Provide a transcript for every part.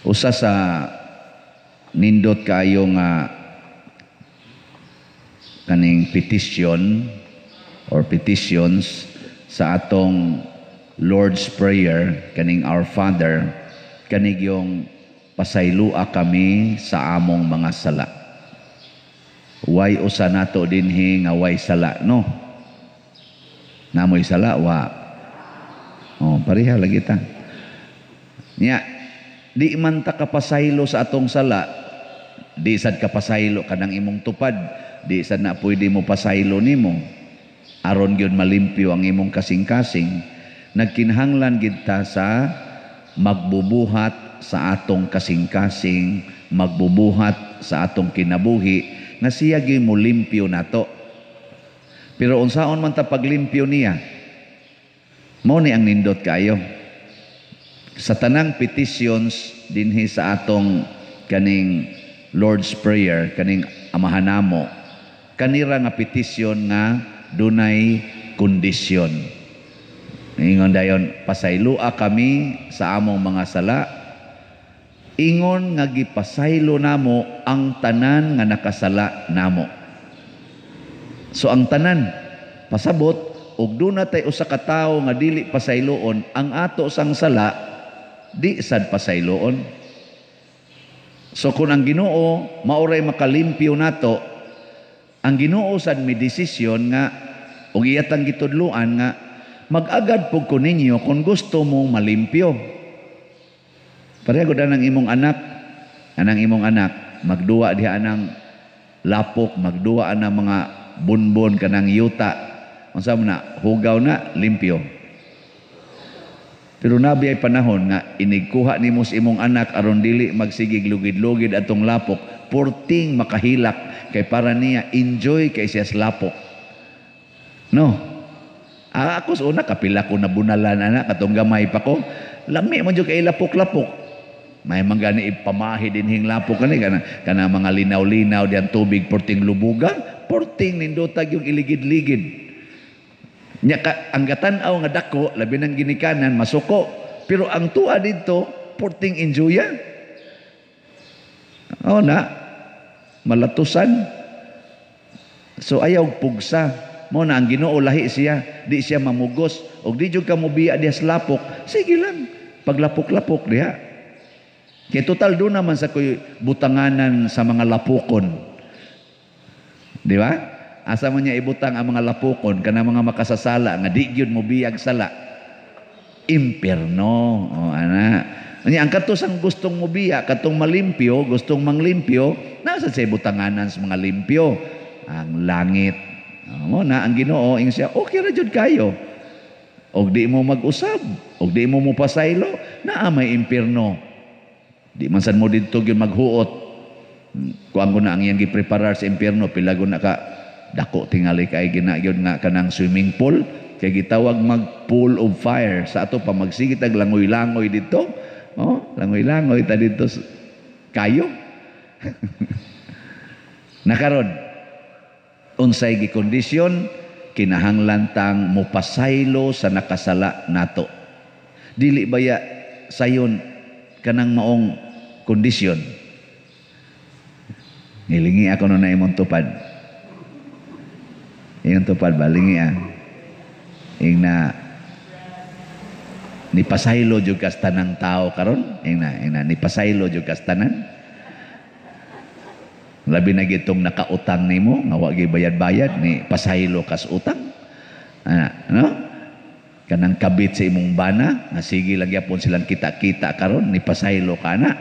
Usa sa nindot kaayo nga kaning petition or petitions sa atong Lord's Prayer, kaning Our Father, kanig yung "Pasaylua kami sa among mga sala." Way usa nato dinhi nga way sala, no? Naa moy sala, wa? Oh, pareha lagi ta. Nya, di man ta kapasaylo sa atong sala, di sad kapasaylo kanang imong tupad, di sad na pwede mo pasaylo nimo. Aron gyud malimpyo ang imong kasing-kasing, nagkinahanglan gid ta sa magbubuhat sa atong kasing-kasing, magbubuhat sa atong kinabuhi, nga siya gyud mo limpyo nato. Pero unsaon man ta paglimpyo niya? Mao ni ang nindot kayo. Sa tanang petitions dinhi sa atong kaning Lord's Prayer, kaning Amahan Namo, kanira nga petisyon nga dunay kondisyon. Ingon dayon, "Pasaylua kami sa among mga sala, ingon nga gipasaylo namo ang tanan nga nakasala namo." So ang tanan, pasabot, ug duna tay usa ka tawo nga dili pasayloon, ang ato sang sala di sad pasayloon. So kung ang Ginoo maoray makalimpyo nato, ang Ginoo sad may desisyon nga ug iyatang gitudloan nga mag-agad pug ko ninyo kung gusto mong malimpyo. Pareho gud anang imong anak, anang imong anak magduwa diha anang lapok, magduwa anang mga bunbon kanang yuta. Unsa man na, hugaw na, limpyo. Pero nabi ay panahon nga inigkuha nimo sa imong anak aron dili magsigig lugid-lugid atong lapok, porting makahilak kay para niya enjoy kay siya sa lapok. No. Ah, ako sa una kapila ko nabunalan ana katong gamay pa ko. Lami man jud kay lapok-lapok. May man gani ipamahi dinhing lapok kani kana kana mga linaw-linaw diyan tubig, porting lubuga, porting nindotag yung iligid-ligid. Nya ka, ang gatan-aw nga dako labi ng ginikanan masuko, pero ang tuwa dito porting enjoya. Oh na malatusan. So ayaw pugsa. Mo na ang Ginoo lahi siya, di siya mamugos og di jud ka mobiya diha sa lapok, sige lang. Paglapok-lapok diha. Kay total do naman sa koy butanganan sa mga lapokon. Di ba? Asa man niya ibutang ang mga lapokon kana mga makasasala nga di gyud mo biyag sala? Impierno. Oh, ana. Nya ang kato sang gustong mobiya, katong malimpyo, gustong manglimpyo, nasa sa butanganan sa mga limpyo? Ang langit. Oh, mo na ang Ginoo ing siya, okay ra jud kayo. Og di mo mag-usab, og di mo mopasaylo, naa may impierno. Di man sad mo didto gyud maghuot. Kuan ko na ang iyang gipreparar sa impierno, pila na ka dako tingali kay gina gyud nga kanang swimming pool kay gitawag mag pool of fire sa ato pa magsige tag langoy-langoy dito. Oh, langoy-langoy ta dito kayo. Nakaron unsay gikondisyon? Kinahanglan tang mopasaylo sa nakasala nato. Dili baya sayon kanang maong kondisyon? Nilingi ako no na imong tupad. Imong tupad ba? Lingi ah. Ing na ni pasaylo jud kas tanang tao karon. Ing na ni pasaylo jud kas tanan. Labi na gitong nakautang nimo nga wa bayad-bayad, ni pasaylo kas utang. Ana, no? Kanang kabit sa imong bana nga sige lang gyapon silang kita-kita karon, ni pasaylo ka na.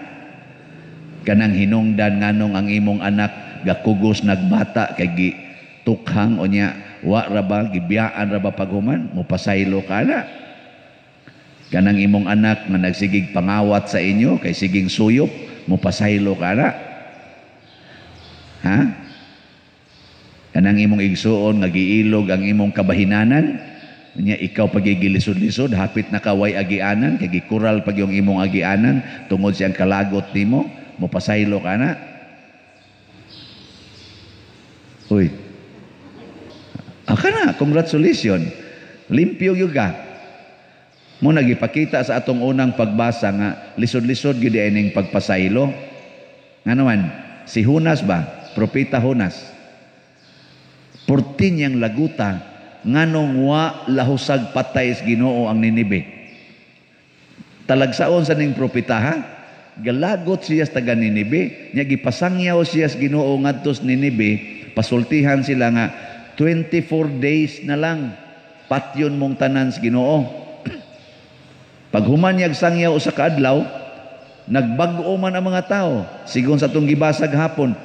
Kanang hinungdan nganong ang imong anak gakugos nagbata kay gi tukhang o nya wa ra ba gibiyaan ra ba paghuman, mo pasaylo ka na. Kanang imong anak nga nagsigig pangawat sa inyo kay siging suyop, mo pasaylo ka na. Ha? Kanang imong igsuon nga giilog ang imong kabahinanan nya ikaw pagigilisod-lisod, hapit na kaway agianan kay gikural pag yung imong agianan tungod siyang kalagot nimo, mo pasaylo ka na. Uy. Aka na, congratulations. Limpyo gyud ka. Mo nagipakita sa atong unang pagbasa nga lisod-lisod gyud ining pagpasaylo. Ngano man si Jonas ba, propeta Jonas. Purti niyang laguta nganong wa lahosag patay sa Ginoo ang Ninibe. Talagsaon sa ning propeta ha, galagot siya sa taga Ninibe, nya gipasangyaw siya sa Ginoo ngadto sa Ninibe, pasultihan sila nga 24 days na lang patyon mong tanan sa Ginoo. Paghuman niyag sangyaw usa ka adlaw, nagbag-o man ang mga tao. Sigon sa atong gibasag hapon,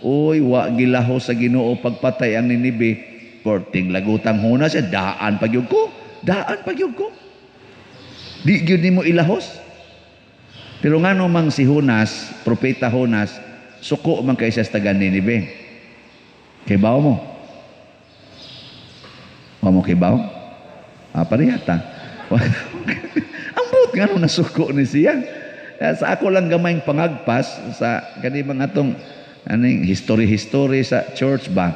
uy, wa gilaho sa Ginoo pagpatay ang Ninibe. Porting lagutang Jonas siya, daan pagyud ko, daan pagyud ko. Di gyud nimo ilahos. Pero ngano mang si Jonas, propeta Jonas, suko man kay siya sa taga Ninibe. Kibaw mo? Wa mo kibaw? Ah, parehata. Ang buot nga nung nasuko ni siya. Sa ako lang gamayng pangagpas sa kani mga atong aning history-history sa church ba.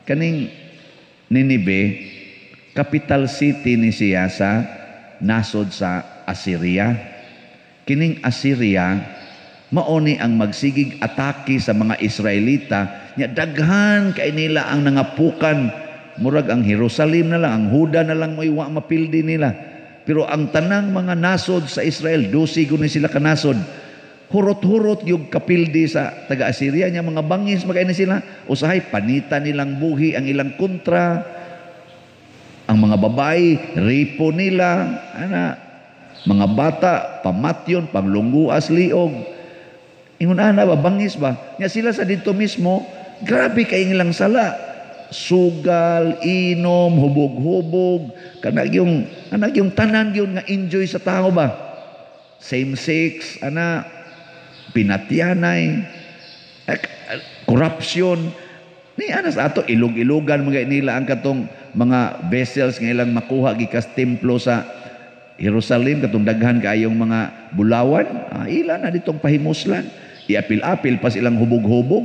Kaning Ninibe, capital city ni siya sa nasod sa Assyria. Kining Assyria mao ni ang magsigig atake sa mga Israelita nya daghan kay nila ang nangapukan. Murag ang Jerusalem na lang, ang Huda na lang mo'y wa mapildi nila. Pero ang tanang mga nasod sa Israel, 12 guni sila kanasod. Hurot-hurot yung kapildi sa taga-Assyria niya, mga bangis magay ni sila. Usahay panita nilang buhi ang ilang kontra. Ang mga babae, ripo nila, ana, mga bata, pamatyon, panglungguas, liog. Ingon ana ba, bangis ba? Nya sila sa dito mismo, grabe kay ilang sala. Sugal, inom, hubog-hubog, kanag yung, kanag yung tanan yun nga enjoy sa tao ba? Same sex, ana, pinatyanay, corruption. Ni ana sa ato, ilog-ilogan mga nila ang katong mga vessels nga ilang makuha gikas templo sa Jerusalem, katong daghan kaayong mga bulawan, ila na ditong pahimuslan. Iapil-apil pa silang hubog-hubog,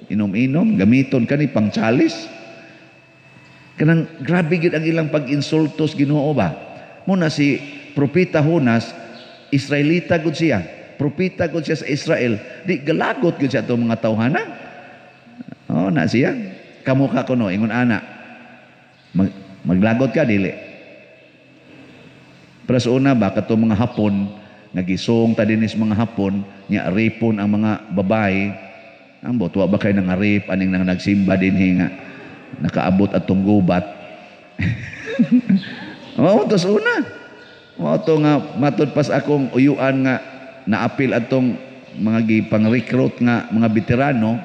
inom-inom, gamiton kani pang chalice. Kanang grabe gyud ang ilang pag-insultos Ginoo ba. Muna si propeta Jonas, Israelita gud siya. Propeta gud siya sa Israel. Di galagot gud siya atong mga tawhana. Oh, na siya. Kamo ka kuno ingon ana. Maglagot ka dili. Pero sa una ba katong mga Hapon nagisong ta dinis mga Hapon nya ripon ang mga babae. Ambot wa ba kay nga rape aning nang nagsimba dinhi nga nakaabot atong gubat. Mao to sa una. Mao to nga matud pas akong uyuan nga naapil atong mga gipang-recruit nga mga veterano,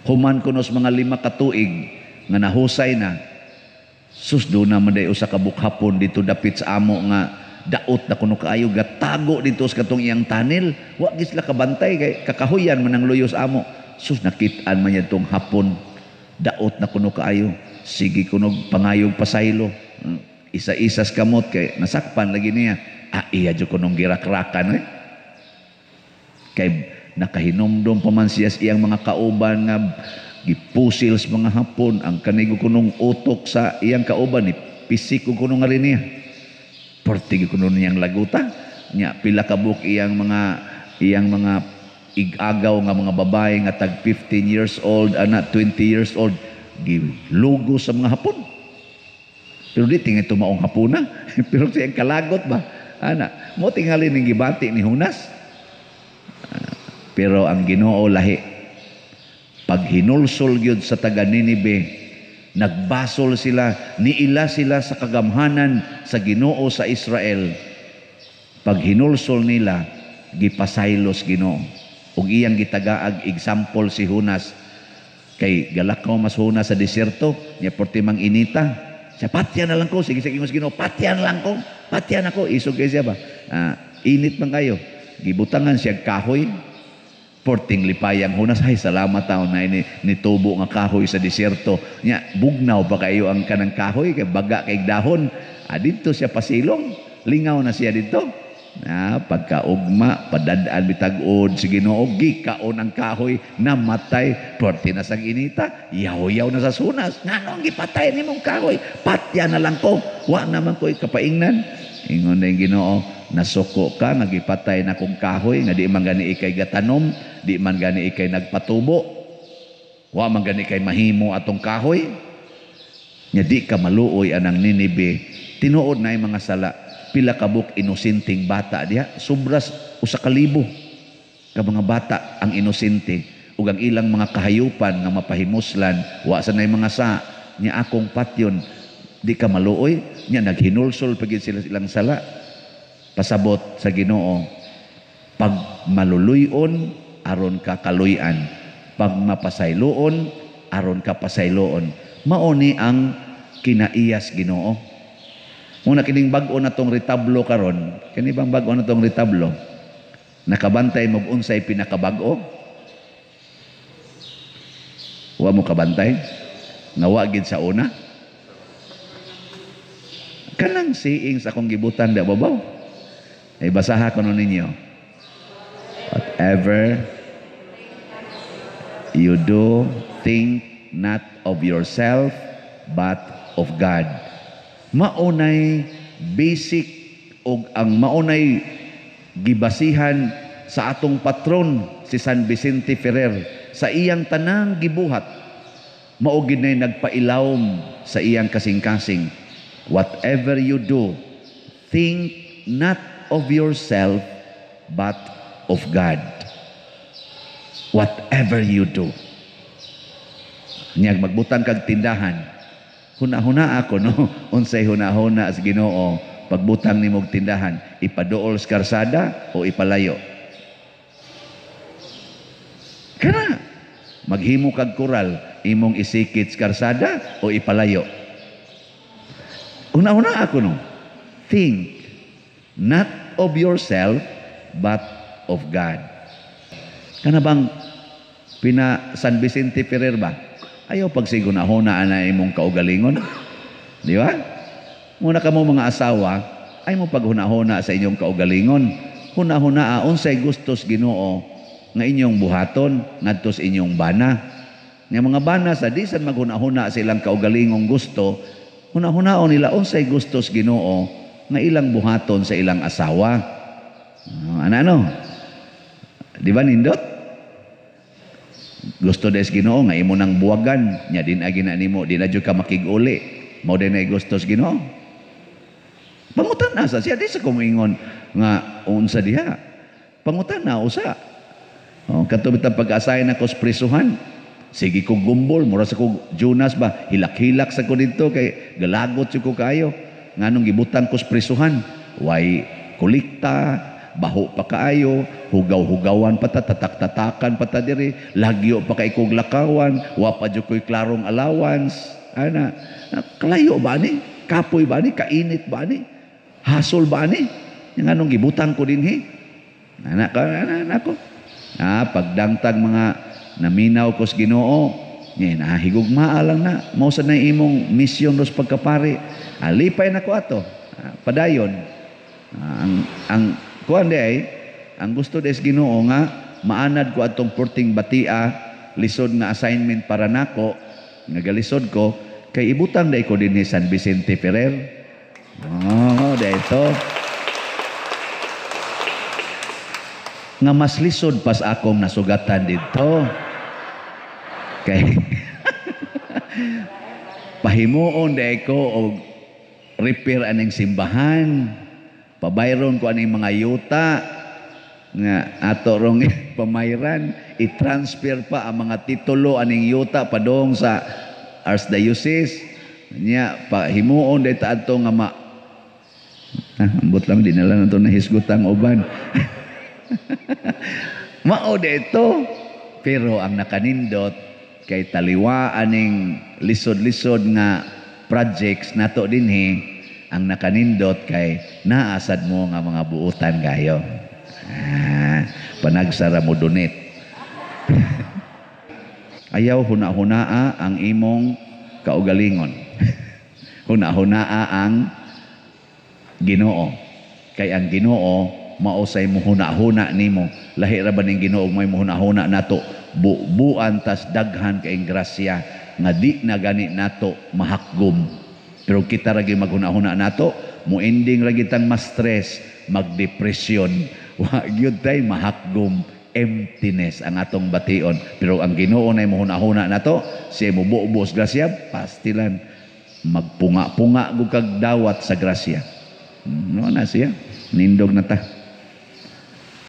human kunos mga 5 ka tuig nga nahusay na. Sus, do na man day usa ka bukhapon dito dapit sa amo nga daot na kuno kaayo gatago dito sa katong iyang tunnel. Wa gid sila kabantay kay kakahuyan man ang luyos amo. Sus, nakit-an man niya tong hapon. Daot na kuno kaayo. Sige kuno pangayog pasaylo. Isa-isas kamot kay nasakpan lagi niya. Ah, iya jud kunong girakrakan eh. Kay nakahinumdom pa man siya sa iyang mga kauban nga gipusil sa mga hapon. Ang kanigo kunong utok sa iyang kauban ni pisik ko kuno nga rin niya. Pertig kuno niyang laguta. Nya pila ka buok iyang mga igagaw nga mga babae nga tag 15 years old ana 20 years old gilugo sa mga hapon. Pero di tingin tumaong hapuna. Pero siyang kalagot ba? Ana, mo tingali ning gibati ni Jonas. Pero ang Ginoo lahi. Pag hinulsol gyud sa taga Ninibe, nagbasol sila, niila sila sa kagamhanan sa Ginoo sa Israel. Pag hinulsol nila, gipasaylos Ginoo. Ug iyang gitagaag example si Jonas. Kay galakaw mas Jonas sa disyerto, niya porti mang inita. Siya, patyan na lang ko. Sige, sige, Ginoo, patyan lang ko. Patyan ako. Isog kay siya ba? Init man kayo. Gibutangan siya kahoy. Porting lipayang Jonas, ay salamat taon na ini nitubo nga kahoy sa disyerto. Nya bugnaw pa kayo ang kanang kahoy kay baga kay dahon. Didto siya pasilong. Lingaw na siya didto. Na pagkaugma padad-an bitag-od si Ginoo, gikaon ang kahoy, namatay, perti na sang inita, yaw-yaw na sa sunas. Nganong gipatay nimong kahoy? Patya na lang ko, wa naman ko ikapaingnan. Ingon na yung Ginoo, nasuko ka nga gipatay na kong kahoy nga di man gani ikay gatanom, di man gani ikay nagpatubo, wa man gani ikay mahimo atong kahoy. Nya di ka maluoy anang Ninibe. Tinuod na yung mga sala. Pila kabuk inosenteng bata diha, sobras 1,000 ka mga bata ang inosente, ug ang ilang mga kahayupan nga mapahimuslan, wa sa nay mga sa nya akong patyon, di ka maluoy. Nya naghinulsol pagid sila ilang sala. Pasabot sa Ginoo, pag maluluy-on aron ka kaluy-an, pag mapasayloon aron ka pasayloon. Mao ni ang kinaiyas Ginoo. Muna kining bag-o na tong retablo karon, kini bang bag-o na tong retablo? Nakabantay mo unsay pinakabag-o? Wa mo kabantay? Nga wa gid sa una? Kanang saying sa akong gibutan di babaw. Ay basaha ko nun ninyo. Whatever you do, think not of yourself, but of God. Maunay basic og ang maunay gibasihan sa atong patron si San Vicente Ferrer sa iyang tanang gibuhat, mao gid nay nagpailawom sa iyang kasing-kasing. Whatever you do, think not of yourself but of God. Whatever you do. Nyag magbutang kag tindahan, huna-huna ako no, unsay huna-huna sa Ginoo pagbutang nimog tindahan, ipaduol sa karsada o ipalayo? Kana maghimo kag koral, imong isikit sa karsada o ipalayo? Huna-huna ako no. Think not of yourself but of God. Kana bang pina San Vicente Ferrer ba? Ayaw pagsiguna-huna na imong kaugalingon. Di ba? Muna kamo mga asawa, ay mo paghuna-huna sa inyong kaugalingon. Huna-huna unsay gustos Ginoo nga inyong buhaton ngadto sa inyong bana. Nga mga bana sa disan maghuna-huna sa ilang kaugalingong gusto, huna-hunaon nila unsay gustos Ginoo nga ilang buhaton sa ilang asawa. Ano? Di ba nindot? Gusto des Ginoo nga imo nang buwagan, nya din agi na nimo, di na jud ka makig-uli. Mao din ay gustos Ginoo. Pangutan na sa siya, di sa kumingon nga unsa diha. Pangutan na usa. Oh, kato bitang pag-asay na ko sa prisuhan. Sige ko gumbol, mura sa ko Jonas ba, hilak-hilak sa ko dito kay galagot jud ko kaayo. Nganong gibutang ko sa prisuhan, way kolekta, baho pa kaayo, hugaw-hugawan pa ta, tatak-tatakan pa ta diri, lagyo pa kay kog lakawan, wa pa jud ko'y klarong allowance. Ana, kalayo ba ni? Kapoy ba ni? Kainit ba ni? Hasol ba ni? Nganong gibutang ko dinhi? Ana ka, ana, ana ko. Ah, pagdangtag mga naminaw ko sa Ginoo, nya nahigugmaa lang na. Mao sad na imong misyon ros pagkapari. Alipay na ko ato. Padayon. Ang kuan di ay, ang gusto des Ginoo nga maanad ko atong porting batia, lisod nga assignment para nako, nga galisod ko, kay ibutang day ko dinhi San Vicente Ferrer. Oh, dito. Nga mas lisod pas akong nasugatan dito. Kay pahimuon day ko og repair aning simbahan. Pabayron ko aning mga yuta nga ato rong pamayran, i-transfer pa ang mga titulo aning yuta padong sa Archdiocese. Nya pahimuon day ta adto nga ma ambot lang dinala nato na hisgutang uban. Mao dito, pero ang nakanindot kay taliwa aning lisod-lisod nga projects nato dinhi, ang nakanindot kay naasad mo nga mga buutan kayo. Panagsara mo donate. Ayaw huna-hunaa ang imong kaugalingon. Huna-hunaa ang Ginoo. Kay ang Ginoo mao say muhuna-huna nimo. Lahi ra ba ning Ginoo may muhuna-huna nato? Bubuan tas daghan kaing grasya nga di na gani nato mahakgom. Pero kita ra gyud maghuna-huna nato, mo-ending ra gyud tang ma-stress, magdepresyon. Wa gyud tay mahakgom, emptiness ang atong bation. Pero ang Ginoo na muhuna-huna nato, siya mubuobos grasya, pastilan magpunga-punga gud kag dawat sa grasya. No na siya. Nindog na ta.